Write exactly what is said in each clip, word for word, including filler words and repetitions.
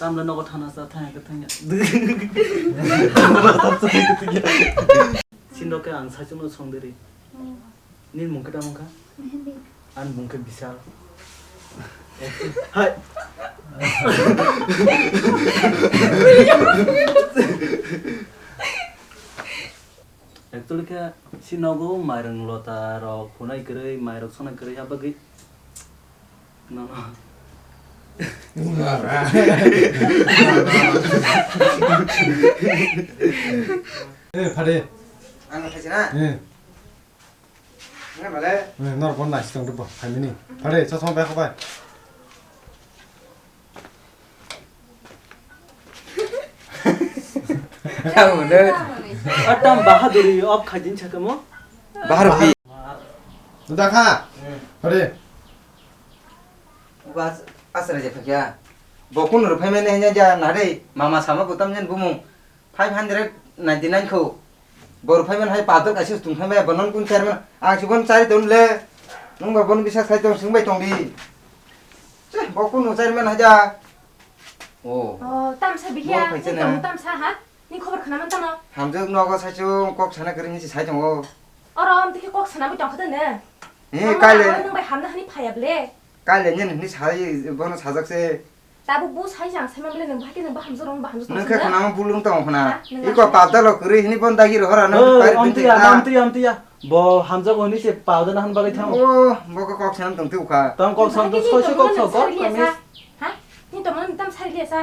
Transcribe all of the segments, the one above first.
Tamle nogo thana sa thangya khe thangya. Sindok khe ang saichung no songderi. Nini mung khe tamo kha? Ani mung khe Bisal. Hai. Actually khe si nogo mairung lota rok hunai kwrwi, mairok sonai kwrwi, ha bagwi nono. Eh, phade. Ang khaisina? Eh. Nang bale? Eh, norok bon nasi tong bo, phaimani. Phade, chosma bai khabai. Tamo de. Atam bahaduri op khajin chakamo. Bahar pi. Dakha. Hore. Bas asra je phakya. Bokun ruphai mene hanya ja nare mama sama butam jen bumung. Five hundred ninety nine kho. Bor phaiman hai padok asis tung phai mai bonon kun chairman. Ang si bon chari ton le. Nung ba bon bisa khai tong sung bai tong di. Che, bo kunu chairman haja. Oh. Oh, tamsa bihiya, Bor phai ni chene. Tong tamsa ha? Ni khobor khana man tamo? Hamjak nogo saichung kok sana kari ni si sai tongo. Oro am tiki kok sana bai tong khade ne. He, Mama, kaile. Aro nung bai hamna hani phaya ble. Kaile nyen hini sai bono sajak se. Tabuk bo sai jang sai mamle nung bahai ke nung baham jorong baham jorong. Nung khe khana bulung tong khana. Ha? Nung iko baham pabda lo kuri hini bon dagi rohora nung. Oh, pari amtiya, binti amtiya, amtiya. Bo hamjak honi se pabda na han bagwi thang. Oh, bo ko kok sanam tong tu kha. Tong kok sam tu soi soi kok sam kok. Ha? Ni tong tam sai liya sa.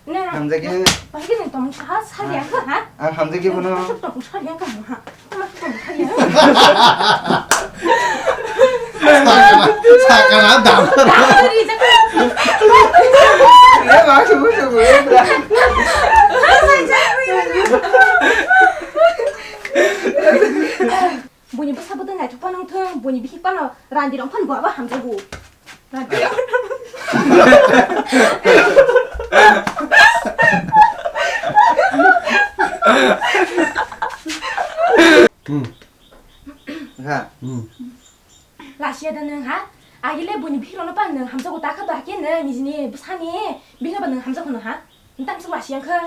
Hamjagi. Bahai ke nung tong sa, sa liya kha, ha? Ang hamjagi bono. Tong sa liya kha, ha? Tong sa liya. Sakana dam. Dari jaga. Ya, masuk, masuk, masuk. Buini bwsa bwtwi naithok phano wng thung, buini bihik phano randi rok phano bo abo hamjago. Randi rok. Hmm. Ha. Hmm. Lasiya da nwng ha? Agile buini bihik rokno phano nwng hamjago, ta kha ba khe nwng nijini bwsani bihik ba nwng hamjago no ha? Nwng tamo lasiya wngkha?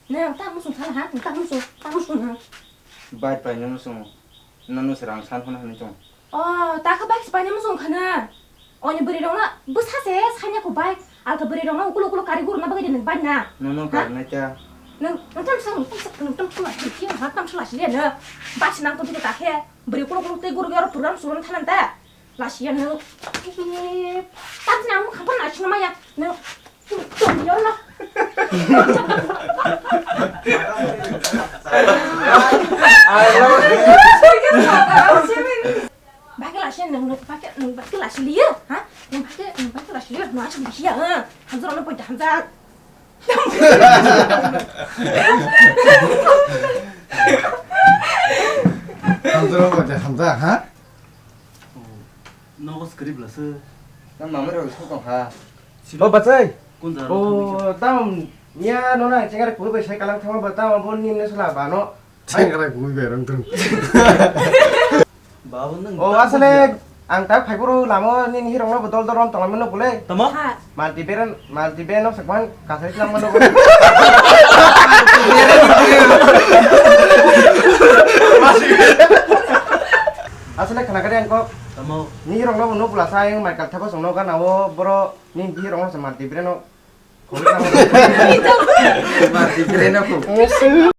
Nwng ta muchung sana ha? Nwng ta muchung, ta muchung nwng. Bai paina muchung. Nono se rang san phano hinwi tong. Oh, ta khe bai paina muchung khana. Oni bwrwi rokno bwsa se sanya kho bai. Alka bwrwi rokno ukul ukul kari gurna bagwi nwng bai na. Nono karnai ta. Nwng, nwng tam sang, nwng tam sang, nwng tam sang, nwng tam sang lasi le nwng. Basi nang to bita ta khe. Bwrwi ukul ukul tei gurwi oro program suram thanan ta. Lasiya nwng. Tam nang khapang na sino maya. Nwng. Bahai khe lasi nwng, nwng bahai khe, nwng bahai khe lasi liya, ha? Nwng bahai khe, nwng bahai khe lasi liya, nwng aswk liya, ha? Hamjak rokno poito hamjak. Hamjak rokno poito hamjak, ha? Nogo script lasa. Tang mama rok sok tong kha. O bachai. Kun jaro O tang niya no na chengare kulu bai sai kalang thangma ba tang bo nim ne sala ba no. Chengare kulu bai rong tung. Babu nang. O asale ang ta phai boro lamo nini hirong no bodol dorom tong mano bole. Tamo? Ha. Multi brand, multi brand no sakman kasai tang mano. Asale khana kare ang kok. Tamo? Ni rok no no bula sa yang Michael Thapa song no gana o boro ni bi rok no sa multi brand no. Multi brand no.